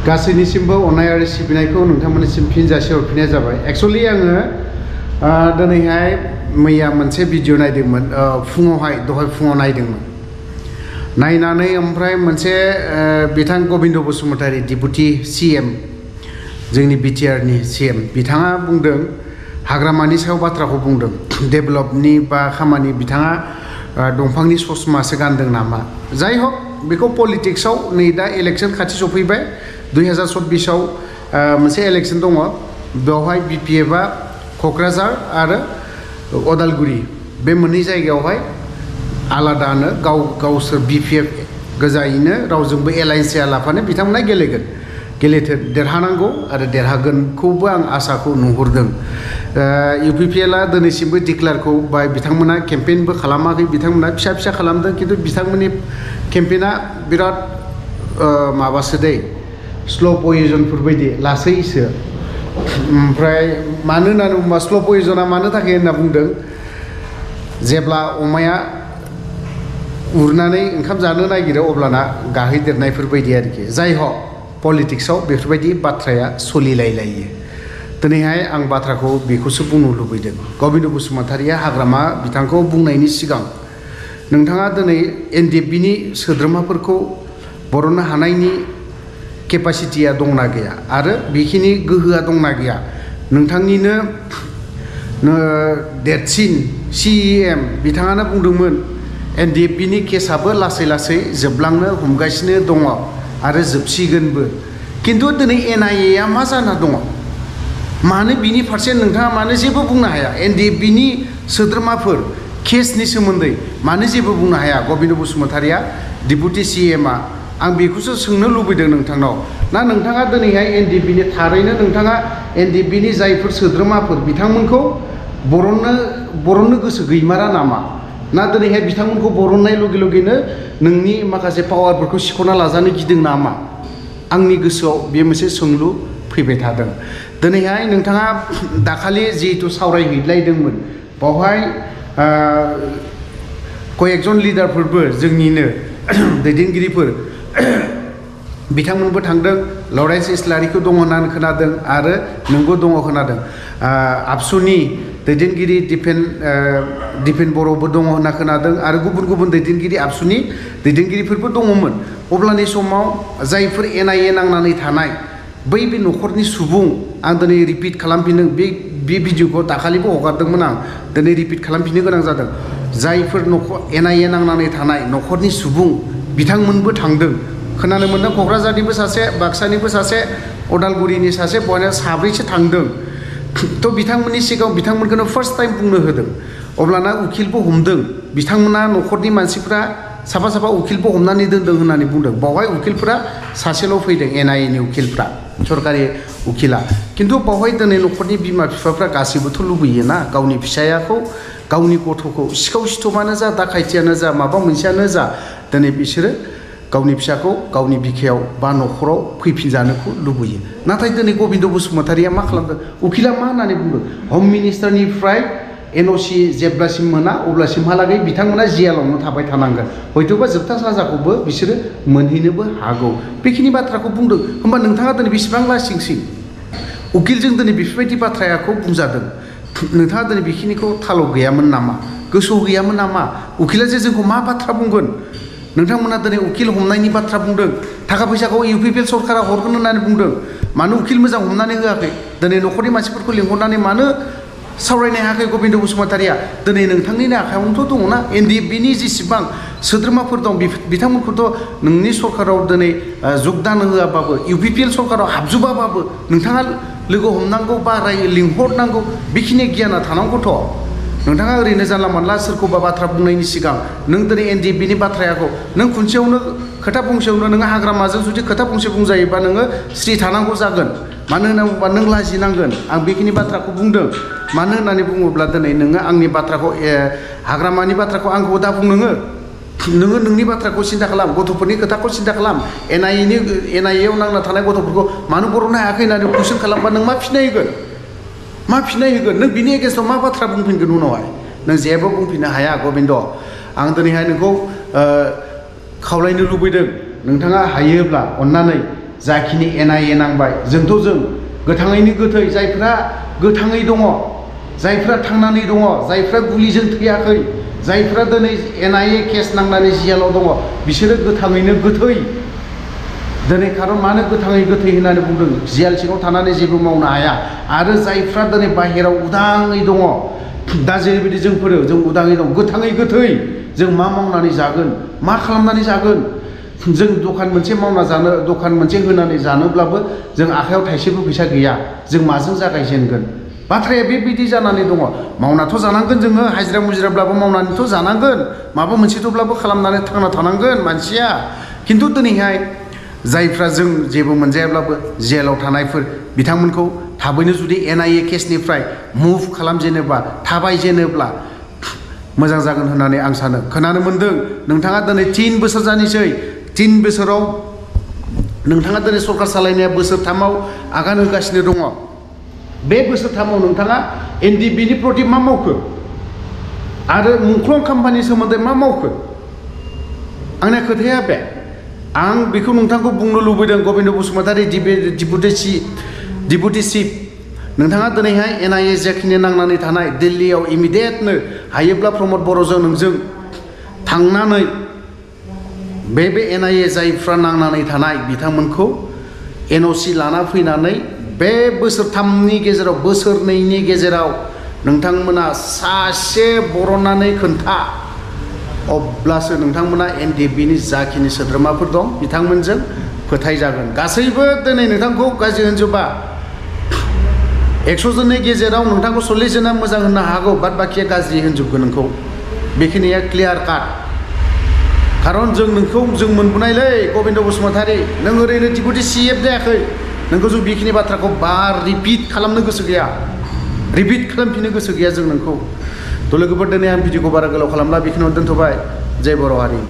गासैनिसिमबो अननाय आरो सिबिनायखौ नोंथांमोननिसिम फिन जासिहरफिननाय जाबाय। एक्चुअली आङो दिनैहाय मैया मोनसे भिडिअ नायदोंमोन, दहाय फुङाव नायदोंमोन। नायनानै ओमफ्राय मोनसे बिथां गबिन्द बसुमतारी डिपुटि CM, जोंनि BTRनि CM, बिथाङा बुंदों, हाग्रामानि सायाव बाथ्राखौ बुंदों, डेभेलपनि बा खामानि। बिथाङा दंफांनि ससमासो गानदों नामा? जाय हक, बेखौ पलिटिक्सआव नै दा इलेक्सन खाथि सफैबाय। 2024आव मोनसे इलेक्सन दङ, बेवहाय BPFआ क'क्राझार आरो अदालगुरि बे मोननै जायगायावहाय आलादानो गावसोर BPF गोजायैनो रावजोंबो एलायन्स जायालाफानो बिथांमोना गेलेगोन। देरहानांगौ आरो देरहागोनखौबो आं आसाखौ नुहुरदों। UPPLआ दिनैसिमबो डिक्लेयारखौ बा बिथांमोना केम्पेइनबो खालामाखै, बिथांमोना फिसा फिसा खालामदों, खिन्थु बिथांमोननि केम्पेइना बिराद माबासो दै, स्ल' पयजनफोर बायदि लासैसो। ओमफ्राय मानो होननानै बुङोबा स्ल' पयजना मानो थाखाय होनना बुंदों, जेब्ला अमाया उरनानै ओंखाम जानो नागिरो अब्लाना गाहैदेरनायफोर बायदि आरोखि। जाय हक, पलिटिक्सआव बेफोरबायदि बाथ्राया सोलिलायलायो। दिनैहाय आं बाथ्राखौ बेखौसो बुंनो लुबैदों। गबिन्द बसुमतारीया हाग्रामा बिथांखौ बुंनायनि सिगां नोंथाङा दिनै NDFBनि सोद्रोमाफोरखौ बरननो हानायनि केपासिटिया दंना गैया आरो बेखिनि गोहोआ दंना गैया? नोंथांनिनो देरसिन CEM बिथाङानो बुंदोंमोन NDFBनि केसआबो लासै लासै जोबलांनो हमगासिनो दङ आरो जोबसिगोनबो। खिन्थु दिनै NIA मा जाना दङ? मानो बिनि फारसे नोंथाङा मानो जेबो बुंनो हाया? NDFBनि सोद्रोमाफोर केसनि सोमोन्दै मानो जेबो बुंनो हाया गबिन्द बसुमतारीया, डिपुटि CMआ? आं बेखौसो सोंनो लुबैदों नोंथांनाव। ना नोंथाङा दिनैहाय NDFBनि थारैनो नोंथाङा NDFBनि जायफोर सोद्रोमाफोर बिथांमोनखौ बरननो गोसो गैमारा नामा? ना दिनैहाय बिथांमोनखौ बरननाय लगे लगेनो नोंनि माखासे पावारफोरखौ सिख'ना लाजानो गिदों नामा? आंनि गोसोआव बे मोनसे सोंलु फैबाय थादों। दिनैहाय नोंथाङा दाखालि जिहेथु सावरायहैलायदोंमोन, बावहाय कयेकजन लिडारफोरबो जोंनिनो दैदेनगिरिफोर बिथांमोनबो थांदों। लरेन्स इस्लारिखौ दङ होननानै खोनादों आरो नोंबो दङ खोनादों। आबसुनि दैदेनगिरि दिपेन बर'बो दङ होनना खोनादों आरो गुबुन गुबुन दैदेनगिरि आबसुनि दैदेनगिरिफोरबो दङमोन। अब्लानि समाव जायफोर NIA नांनानै थानाय बै न'खरनि सुबुं, आं दिनै रिपिट खालामफिनदों, बे भिडिअखौ दाखालिबो हगारदोंमोन, आं दिनै रिपिट खालामफिननो गोनां जादों। जायफोर NIA नांनानै थानाय न'खरनि सुबुं बिथांमोनबो थांदों। खोनानो मोन्दों क'क्राझारनिबो सासे, बाक्सानिबो सासे, अदालगुरिनि सासे, बहाय साब्रैसो थांदों। थ' बिथांमोननि सिगाङाव बिथांमोनखौनो फार्स्ट टाइम बुंनो होदों। अब्लाना उखिलबो हमदों, बिथांमोना न'खरनि मानसिफ्रा साफा साफा उखिलबो हमनानै दोनदों होननानै बुंदों। बावहाय उखिलफोरा सासेल' फैदों, NIAनि उखिलफ्रा, सरकारि उखिला। खिन्थु बावहाय दिनै न'खरनि बिमा बिफाफ्रा गासैबोथ' लुबैयोना गावनि फिसायाखौ, गावनि गथ'खौ, सिखाव सिथमानो जा, दाखायथियानो जा, माबा मोनसेयानो जा, दिनै बिसोरो गावनि फिसाखौ गावनि बिखायाव बा न'खराव फैफिनजानोखौ लुबैयो। नाथाय दिनै गबिन्द बसुमतारीया मा खालामदों? उखिला मा होननानै बुंदों? हम मिनिस्टारनिफ्राय NOC जेब्लासिम मोना अब्लासिमहालागै बिथांमोना जेलावनो थाबाय थानांगोन, हयथ'बा जोबथा साजाखौबो बिसोरो मोनहैनोबो हागौ। बेखिनि बाथ्राखौ बुंदों। होमबा नोंथाङा दिनै बेसेबां लासिंसिं उकिलजों दिनै बेफोरबायदि बाथ्राखौ बुंजादों? नोंथाङा दिनै बेखिनिखौ थालाव गैयामोन नामा? गोसोआव गैयामोन नामा? उकिला जे जोंखौ मा बाथ्रा बुंगोन? नोंथांमोना दिनै उकिल हमनायनि बाथ्रा बुंदों, थाखा फैसाखौ UPPL सरकारा हरगोन होननानै बुंदों। मानो उकिल मोजां हमनानै होआखै? दिनै न'खरनि मानसिफोरखौ लिंहरनानै मानो सावरायनो हायाखै गबिन्द बसुमतारीया? दिनै नोंथांनिनो आखायावनोथ' दङना NDFBनि जेसेबां सोद्रोमाफोर दं, बिथांमोनखौथ' नोंनि सरकाराव दिनै जगदान होआबाबो, UPPL सरकाराव हाबजोबाबाबो नोंथाङा लोगो हमनांगौ बा लिंहरनांगौ, बेखिनि गियाना थानांगौथ'। नोंथाङा ओरैनो जानला मोनला सोरखौबा बाथ्रा बुंनायनि सिगां नों दिनै NDFBनि बाथ्राखौ नों खनसेयावनो, खोथा फंसेयावनो नोङो हाग्रामाजों जुदि खोथा फंसे बुंजायोबा नोङो स्रि थानांगौ जागोन। मानो होनना बुङोबा नों लाजिनांगोन। आं बेखिनि बाथ्राखौ बुंदों। मानो होननानै बुङोब्ला दिनै नोङो आंनि बाथ्राखौ, हाग्रामानि बाथ्राखौ आंखौ दा बुं, नोङो नोंनि बाथ्राखौ सिन्था खालाम, गथ'फोरनि खोथाखौ सिन्था खालाम। NIAयाव नांना थानाय गथ'फोरखौ मानो बरननो हायाखै होननानै कुइसन खालामबा नों मा फिननाय होगोन? मा फिननाय होगोन? नों बिनि एगेन्स्टआव मा बाथ्रा बुंफिनगोन उनावहाय? नों जेबो बुंफिननो हाया गबिन्द। आं दिनैहाय नोंखौ खावलायनो लुबैदों, नोंथाङा हायोब्ला अन्नानै जाखिनि NIA नांबाय जोंथ' जों गोथाङैनो गोथै जायफ्रा गोथाङै दङ जायफ्रा थांनानै दङ जायफ्रा गुलिजों थैयाखै जायफ्रा दिनै NIA केस नांनानै जेलाव दङ बिसोरो गोथाङैनो गोथै दिनै खारन मानो गोथाङै गोथै होननानै बुंदों जेल सिङाव थानानै जेबो मावनो हाया आरो जायफ्रा दिनै बाहेराव उदाङै दङ दा जेरैबायदि जोंफोरो जों उदाङै दं गोथाङै गोथै जों मा मावनानै जागोन मा खालामनानै जागोन जों दखान मोनसे मावना जानो दखान मोनसे होनानै जानोब्लाबो जों आखायाव थाइसेबो फैसा गैया जों माजों जागायजेनगोन बाथ्राया बेबायदि जानानै दङ मावनाथ' जानांगोन जोङो हाजिरा मुजिराब्लाबो मावनानैथ' जानांगोन माबा मोनसेथ'ब्लाबो खालामनानै थांना थानांगोन मानसिया खिन्थु दिनैहाय जायफ्रा जों जेबो मोनजायाब्लाबो जेलाव थानायफोर बिथांमोनखौ थाबैनो जुदि NIA केसनिफ्राय मुभ खालामजेनोबा थाबायजेनोब्ला मोजां जागोन होननानै आं सानो खोनानो मोन्दों नोंथाङा दिनै 3 बोसोर जानोसै 3 बोसोराव नोंथाङा दिनै सरकार सालायनाया बोसोरथामाव आगान होगासिनो दङ बे बोसोरथामाव नोंथाङा NDBनि प्रति मा मावखो आरो मुंख्लं खाम्फानि सोमोन्दै मा मावखो आंनि खोथाया बे आं बेखौ नोंथांखौ बुंनो लुबैदों गबिन्द बसुमतारी डिपुटि चिफ नोंथाङा दिनैहाय NIA जाखिनि नांनानै थानाय दिल्लीयाव इमिडियेटनो हायोब्ला प्रमद बर'जों नोंजों थांनानै बे NIA जायफ्रा नांनानै थानाय बिथांमोनखौ NOC लाना फैनानै बे बोसोरथामनि गेजेराव बोसोरनैनि गेजेराव नोंथांमोना सासे बरननानै खोन्था अब्लासो नोंथांमोना NDBनि जाखिनि सोद्रोमाफोर दं बिथांमोनजों फोथायजागोन गासैबो दिनै नोंथांखौ गाज्रि होनजोबा 100 जननि गेजेराव नोंथांखौ 40 जना मोजां होननो हागौ बाद बाखिया गाज्रि होनजोबगोन नोंखौ बेखिनिया क्लियार काट खारन जों नोंखौ जों मोनबोनायलै गबिन्द बसुमतारी नों ओरैनो डिपुटि CF जायाखै नोंखौ जों बेखिनि बाथ्राखौ बार रिपिट खालामनो गोसो गैया रिपिट खालामफिननो गोसो गैया जों नोंखौ थ' लोगोफोर दिनै आं भिडिअखौ बारा गोलाव खालामला बेखिनियाव दोनथ'बाय जय बर' हारि